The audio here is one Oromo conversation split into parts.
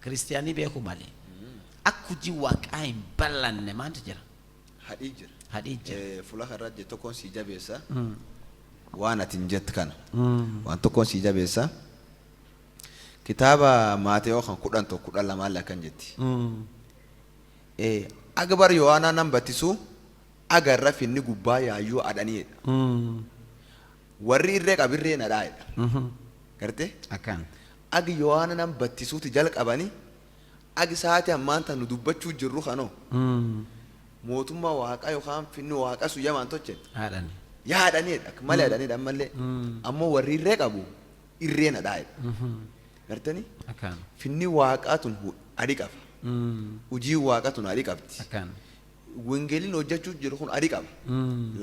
Kiristiyaanii beeku malee. Akka hojii waaqaa hin ballanne maaltu jira? Hadhii jira. Hadhii jira. Fuula kanarra je tokkoon sii jabeessa. Waan ati hin jette kana. Waan tokkoon sii jabeessa. Kitaaba Maatewoo kan 11 12 akkan jetti. Agbar Yohaanaa nan battisuu agarra finni gubbaa yaayyuu adhaniidha. Warri irree qabirree nadhaa'edha. Gartee? Akkaan. Agi Yohaana nan battisuuti jalqabanii agi saati ammaan tan nu dubbachuu jirru kanoo mootummaa waaqaa yookaan finni waaqa sun yamaan tochen Haadhani. yaadhaniidha akka malee adhaniidha ammallee ammoo warri irree qabu irree nadhaa'edha. Gartanii? Akkaan. Finni waaqaa tun adii qaba. Hojiin waaqaa tun adii qabdi. Akkaan. Wangeeliin hojjechuu jiru kun adii qaba.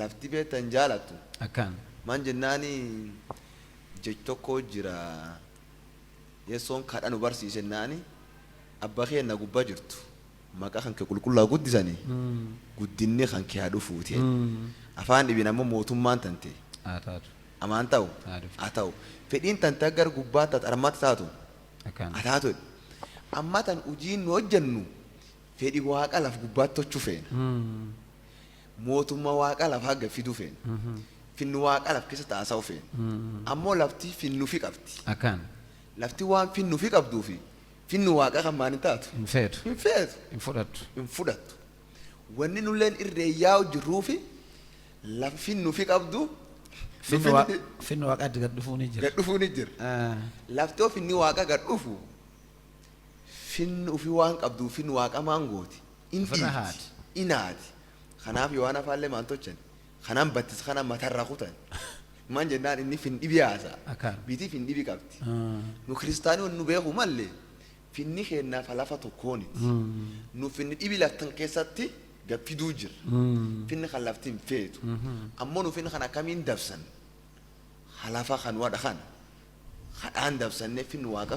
Lafti beektan jaalattu. Akkaan. Maan jennaani jechi tokko jira. Yesoon kadha nu barsiisennaani abba keenna gubbaa jirtu maqaa kan kee qulqullaa guddisanii guddinni kan kee haa dhufuuti. Afaan dhibin ammoo mootummaan tante Haa taatu. Amaan ta'u Haa dhuftu. Haa ta'u. Fedhiin tante agar gubbaa taatu armaatti taatu Akkaan. haa taatu. Amma tan hojiin nu hojjennu fedhi waaqa laf gubbaatti tochuu feena. Mootummaa waaqa lafaa gad fiduu feena. Finni waaqa laf keessa taasisuu feena. Ammoo lafti finnuufi qabdi. Akkaan. Lafti waan finnuufi qabduufi finni waaqa kan maan hin taatu. Hin feetu. Hin feetu. Hin fudhattu. Hin fudhattu. Wanni nulleen irree yaa'u jirruufi lafa finnuufi qabdu Finni waaqaatti gad dhufuu ni jira. Gad dhufuu ni jira. Lafti yoo finni waaqa gad dhufu finni ofii waan qabduuf finni waaqa maan gooti. In Ofirra dhiibdi. haati. In haati. Kanaaf Yohaana faallee maan tolchan. Kanaan battis kana matarra kutan. Maan jennaan inni fin dhibi haasa'a. Akkaan. Biitii fin dhibi qabdi. Nu kiristaanii nu beeku mallee finni keennaaf lafa tokkooniti. Nu finni dhibi laftan keessatti gad fiduu jira. Finni kan lafti hin feetu. Ammoo nu finni kan akkamiin dabsan? Halafa kan wadha kana. Hadhaan dabsannee finni waaqa.